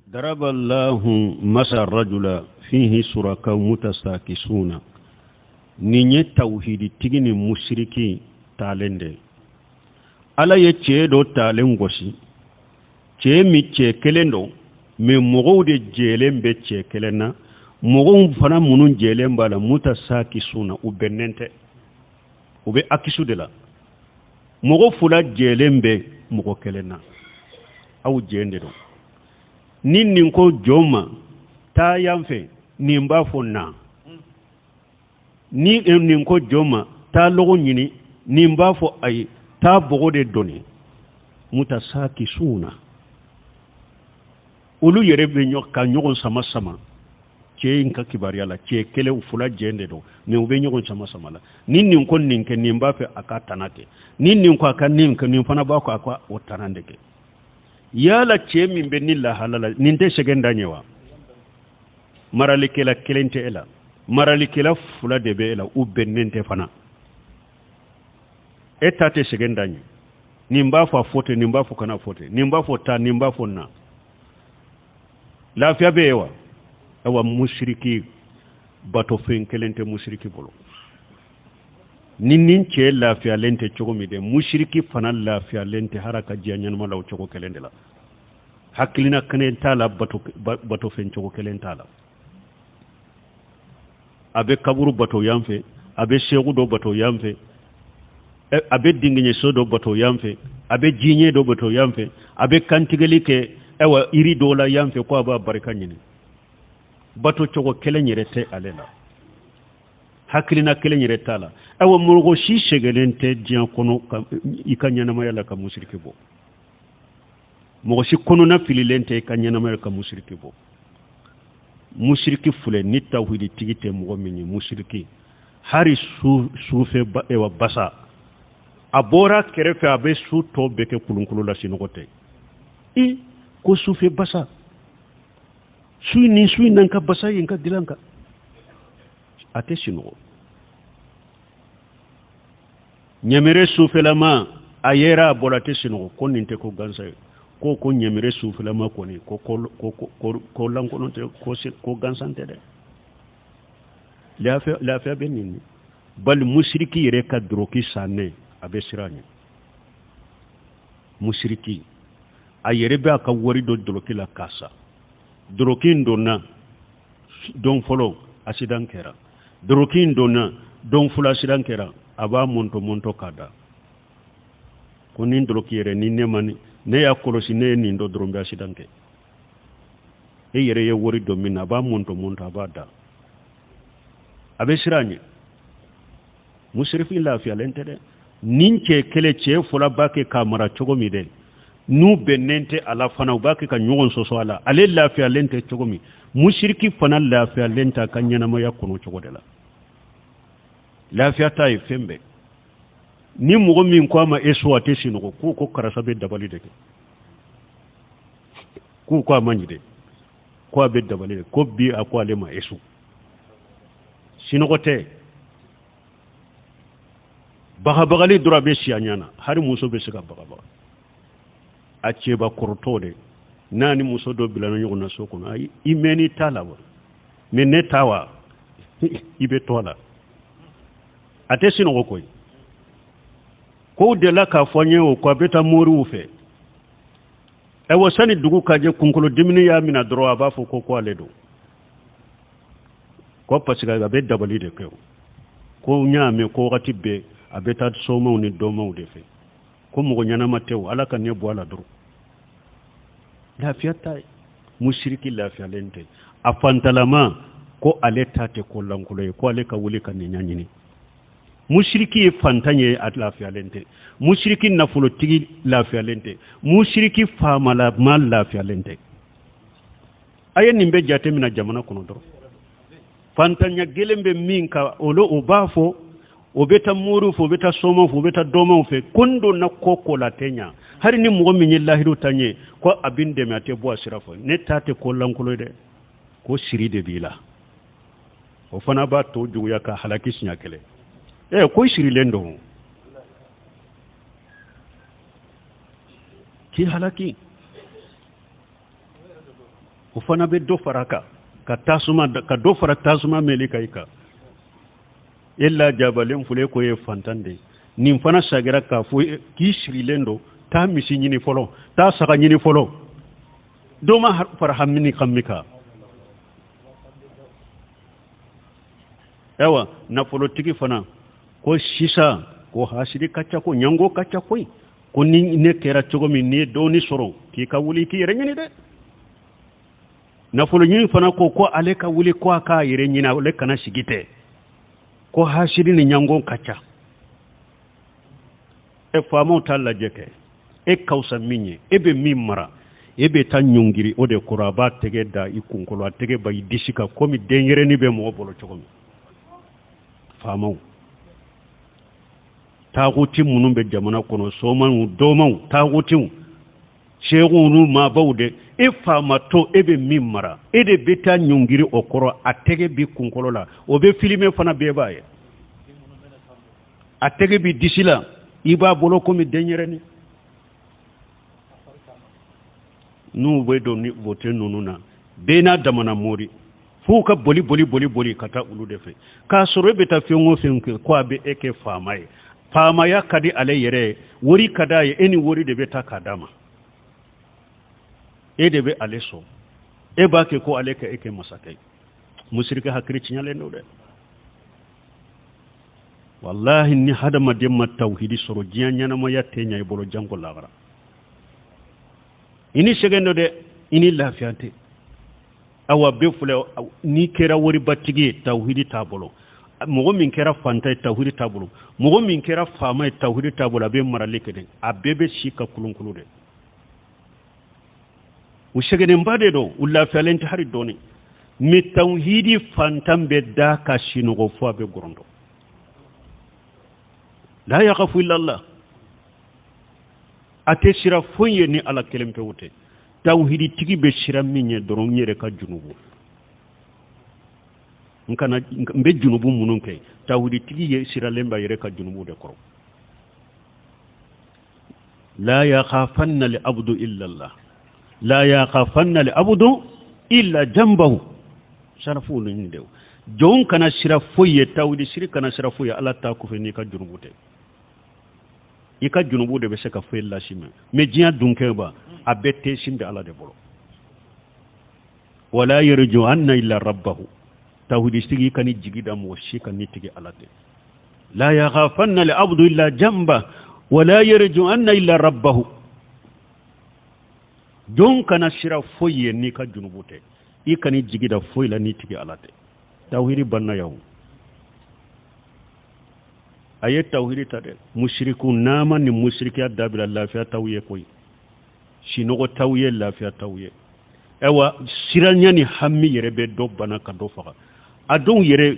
Daraballahu masala rajula fihi suraka mutasakisuna. Nin ye tawhiditigi ni musiriki taalen de ye. Ala ye cɛ dɔ taalen gosi, cɛ min cɛ kelen don, mais mɔgɔw de jɛlen bɛ cɛ kelen na. Mɔgɔw fana minnu jɛlen b'a la, mutasakisuna, u bɛnnen tɛ, u bɛ akisu de la. Mɔgɔ fila jɛlen bɛ mɔgɔ kelen na, aw jɛn de don. Ni nin ko jɔn ma taa yan fɛ, nin b'a fɔ na. Ni nin ko jɔn ma taa lɔgɔ ɲini, nin b'a fɔ ayi, taa bɔgɔ de doni. Mutasakisuna, olu yɛrɛ bɛ ka ɲɔgɔn sama sama cɛ in ka kibaruya la. Cɛ kelen, fila jɛn de don, mais u bɛ ɲɔgɔn sama sama la. Ni nin ko nin kɛ, nin b'a fɛ a ka tana kɛ. Ni nin ko a ka nin kɛ, nin fana b'a fɔ a ka o tana de kɛ. Yala cɛ min bɛ nin lahala la, nin tɛ sɛgɛn dan ye wa? Maralikɛla kelen tɛ e la, maralikɛla fila de bɛ e la, u bɛnnen tɛ fana. E ta tɛ sɛgɛn dan ye. Nin b'a fɔ a fɔ ten, nin b'a fɔ kana fɔ ten, nin b'a fɔ taa, nin b'a fɔ na. Lafiya bɛ yen wa? Awa, musiriki batofɛn kelen tɛ musiriki bolo. Ni nin cɛ lafiyalen tɛ cogo min dɛ, musiriki fana lafiyalen tɛ hara ka diɲɛ ɲɛnama la o cogo kelen de la. Hakilina kelen t'a la, batofɛn cogo kelen t'a la. A bɛ kaburu bato yan fɛ, a bɛ seku dɔ bato yan fɛ, a bɛ dingiɲɛso dɔ bato yan fɛ, a bɛ jiɲɛ dɔ bato yan fɛ, a bɛ kantigɛli kɛ ayiwa yiri dɔ la yan fɛ ko a b'a barika ɲini. Bato cogo kelen yɛrɛ tɛ ale la, hakilina kelen yɛrɛ t'a la. Ayiwa, mɔgɔ si sɛgɛnnen tɛ diɲɛ kɔnɔ i ka ɲɛnamaya la ka musiriki bɔ. Mɔgɔ si kɔnɔna fililen tɛ i ka ɲɛnamaya ka musiriki bɔ. Musiriki filɛ, ni tawhiditigi tɛ mɔgɔ min ye, musiriki hari sufɛ ewa basa a bɔra kɛrɛfɛ, a bɛ su tɔ bɛɛ kɛ kulunkulu la, sinɔgɔ tɛ. I ko sufɛ basa, su ni su in na ka basa ye n ka dilan kan, a tɛ sinɔgɔ. Ɲɛmɛrɛ sufɛlama a yera a bɔra, a tɛ sinɔgɔ. Ko nin tɛ ko gansan ye. Ko ɲɛmɛrɛ sufɛlama kɔni ko ko lankolon tɛ, ko gansan tɛ dɛ. Lafiya bɛ nin. Bali musiriki yɛrɛ ka dɔrɔki sannen, a bɛ siran ɲɛ. Musiriki a yɛrɛ bɛ a ka wari don dɔrɔki la k'a san. Dɔrɔki in donna don fɔlɔ, asidan kɛra. Dɔrɔki in donna don fɔlɔ, asidan kɛra. A b'a mɔntɔ mɔntɔ k'a da ko nin dɔrɔki yɛrɛ ni ne ma ni ne y'a kɔlɔsi, ne ye nin dɔ dɔrɔn bɛ asidan kɛ. E yɛrɛ ye wari don min na, a b'a mɔntɔ mɔntɔ, a b'a da, a bɛ siran ɲɛ. Musiriki lafiyalen tɛ dɛ. Nin cɛ kelen, cɛ fɔlɔ b'a kɛ k'a mara cogo min dɛ, n'u bɛnnen tɛ a la fana, u b'a kɛ ka ɲɔgɔn sɔsɔ a la. Ale lafiyalen tɛ cogo min, musiriki fana lafiyalen tɛ a ka ɲɛnamaya kɔnɔ cogo de la. Lafiya t'a ye fɛn bɛɛ. Ni mɔgɔ min ko a ma e so, a tɛ sinɔgɔ. K'u ko karisa bɛ dabali de kɛ. K'u ko a ma ɲi dɛ, ko a bɛ dabali de. Ko bi a ko ale ma e so, sinɔgɔ tɛ. Bagabagali dɔrɔn a bɛ si a ɲɛ na. Hali muso bɛ se ka bagabaga a cɛba kɔrɔtɔ de. N'a ni muso dɔ bilala ɲɔgɔn na so kɔnɔ, ayi, i mɛn'i ta la wa? Mais ne ta wa, i bɛ to a la. A tɛ sinɔgɔ koyi. Kow delila k'a fɔ n ye o ko a bɛ taa moriw fɛ. Ayiwa, sani dugu ka jɛ, kunkolo dimini y'a minɛ dɔrɔn, a b'a fɔ ko ale don, ko parce que a bɛ dabali de kɛ. O ko n y'a mɛn ko wagati bɛɛ a bɛ taa somaw ni dɔnmaw de fɛ, ko mɔgɔ ɲɛnama tɛ o. Ala ka ne bɔ a la dɔrɔn. Lafiya t'a ye. Musiriki lafiyalen tɛ. A fantalama ko ale ta tɛ ko lankolon ye, ko ale ka wuli ka nin ɲɛɲini. Musiriki ye fantan ye, a lafiyalen tɛ. Musiriki nafolotigi lafiyalen tɛ. Musiriki faamalama lafiyalen tɛ. A ye nin bɛɛ jate minɛ jamana kɔnɔ dɔrɔn. Fantanya gɛlɛn bɛ min kan, olu o b'a fɔ o bɛ taa moriw fɛ, o bɛ taa somaw fɛ, o bɛ taa dɔnmaw fɛ, ko n donna ko ko la tɛ ɲa. Hali ni mɔgɔ min ye lahidu ta n ye ko a bɛ n dɛmɛ, a tɛ bɔ a sira fɛ. Ne ta tɛ ko lankolon ye dɛ, ko siri de b'i la. O fana b'a to juguya ka halaki siɲɛ kelen. Ko i sirilen don k'i halaki. O fana bɛ dɔ fara a kan ka tasuma ka dɔ fara tasuma mɛli kan i kan. E lajabalen filɛ ko ye fantan de ye. Nin fana sagira k'a fɔ k'i sirilen don, taa misi ɲini fɔlɔ, taa saga ɲini fɔlɔ. Dɔ ma fara hami ni kami kan. Ayiwa, nafolotigi fana ko sisan ko hasidi ka ca, ko ɲango ka ca koyi, ko ni ne kɛra cogo min, n'i ye dɔɔni sɔrɔ k'i ka wuli k'i yɛrɛ ɲini dɛ. Nafolo ɲini fana ko ko ale ka wuli ko a k'a yɛrɛ ɲini, ale kana sigi tɛ, ko hasidi ni ɲango ka ca. E faamaw t'a lajɛ kɛ e ka fisa min ye, e bɛ min mara, e bɛ taa ɲɔngiri o de kɔrɔ. A b'a tɛgɛ da i kunkolo, a tɛgɛ b'a i disi kan komi denyɛrɛnin bɛ mɔgɔ bolo cogo min. Faamaw taaguti minnu bɛ jamana kɔnɔ, somaw, dɔmaw, taagutiw, seekuw n'u maabaw de, e faamatɔ, e bɛ min mara, e de bɛ taa ɲɔngiri o kɔrɔ, a tɛgɛ b'i kunkolo la, o bɛ filime fana, bɛɛ b'a ye, a tɛgɛ b'i disi la, i b'a bolo komi denyɛrɛnin. N'u bɛ don ni vote ninnu na, bɛɛ n'a damana mori, f'u ka boli boli boli boli ka taa olu de fɛ, k'a sɔrɔ e bɛ taa fɛn o fɛn kɛ ko a bɛ e kɛ faama ye. Faamaya ka di ale yɛrɛ ye, wari ka d'a ye, e ni wari de bɛ taa k'a d'a ma, e de bɛ ale sɔn, e b'a kɛ ko ale ka e kɛ masakɛ ye. Musiriki hakili tiɲɛlen don dɛ. Walahi, ni hadamaden ma tawhidi sɔrɔ, diɲɛ ɲɛnamaya tɛ ɲɛ i bolo, janko lahara. I ni sɛgɛn don dɛ, i ni lafiya tɛ. Awa, bɛɛ filɛ, n'i kɛra waribatigi ye, tawhidi t'a bolo. Mɔgɔ min kɛra fantan ye, tawhidi t'a bolo. Mɔgɔ min kɛra faama ye, tawhidi t'a bolo. A bɛ marali kɛ dɛ, a bɛɛ bɛ si ka kulunkulu dɛ. U sɛgɛnnenba de don, u lafiyalen tɛ hali dɔɔni. Mais tawhidi fantan bɛ da ka sinɔgɔ fo a bɛ gɔrɔndɔ. La yakhafu illallah, a tɛ sira foyi ye ni Ala kelen pewu tɛ. Tawhiditigi bɛ sira min ye dɔrɔn, n yɛrɛ ka junubu, n kana n bɛ junubu minnu kɛ, tawhiditigi ye siralen b'a yɛrɛ ka junubu de kɔrɔ. La yakhafanna li abdu illa Allah, la yakhafanna li abdu illa jambahu. Sarafu ninnu de, jɔn kana sira foyi ye, tawhidi siri kana sira foyi ye Ala ta kɔfɛ n'i ka junubu tɛ. I ka junubu de bɛ se ka foyi lasi ma, mais diɲɛ dunkɛba a bɛɛ tɛsin bɛ Ala de bolo. Wala yarju anna illa rabbahu. Tawhidi sigi ka ni jigi da mɔgɔ si kan ni tigi Ala tɛ. La yakhafanna li abdu illa jamba wala yarju anna illa rabbahu. Jɔn kana sira foyi ye n'i ka junubu tɛ, i kana jigi da foyi la n'i tigi Ala tɛ. Tawhidi banna yaw, a ye tawhidi ta dɛ. Musiriku nama ni musirikiya dabila, lafiya t'aw ye koyi, sinɔgɔ t'aw ye, lafiya t'aw ye. Ayiwa, siranya ni hami yɛrɛ bɛ dɔ bana ka dɔ faga. A dɔw yɛrɛ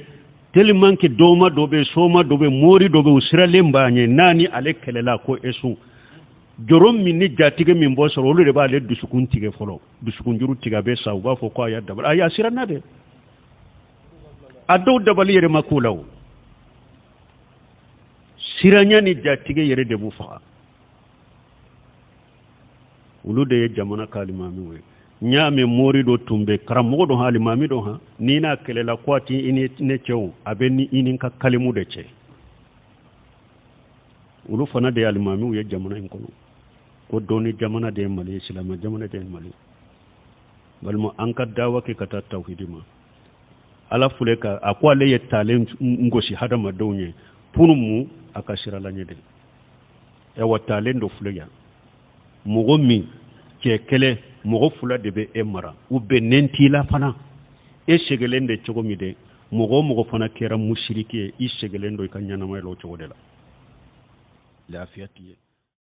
tellement que dɔma dɔ bɛ, soma dɔ bɛ, mori dɔ bɛ, u siralen b'a ɲɛ, n'a ni ale kɛlɛla ko esu jɔrɔ min ni jatigɛ min bɔ sɔrɔ, olu de b'ale dusukun tigɛ fɔlɔ, dusukunjuru tigɛ, a bɛ sa. U b'a fɔ ko a y'a dabali, a y'a siranna dɛ. A dɔw dabali yɛrɛ ma k'o la o, siranya ni jatigɛ yɛrɛ de b'u faga. Olu de ye jamana ka alimamiw ye. N y'a mɛn mori dɔ tun bɛ, karamɔgɔ dɔ, alimami dɔ, han n'i n'a kɛlɛla ko a ti i ni ne cɛ o, a bɛ ni i ni ka kalimu de cɛ. Olu fana de ye alimamiw ye jamana in kɔnɔ, ko dɔnni jamana de ye Mali ye, silamɛ jamana de ye Mali ye. Balima, an ka dawa kɛ ka taa tawhidi ma. Ala filɛ ka a ko ale ye taalen gosi hadamadenw ye pour mu a ka sira la ɲɛ de. Ayiwa, taalen dɔ filɛ yan, mɔgɔ min cɛ kelen, mɔgɔ fila de bɛ e mara, u bɛnnen t'i la fana, e sɛgɛlen de cogo min de, mɔgɔ o mɔgɔ fana kɛra musiriki ye, i sɛgɛlen don i ka ɲɛnamaya la o cogo de la, lafiya t'i ye.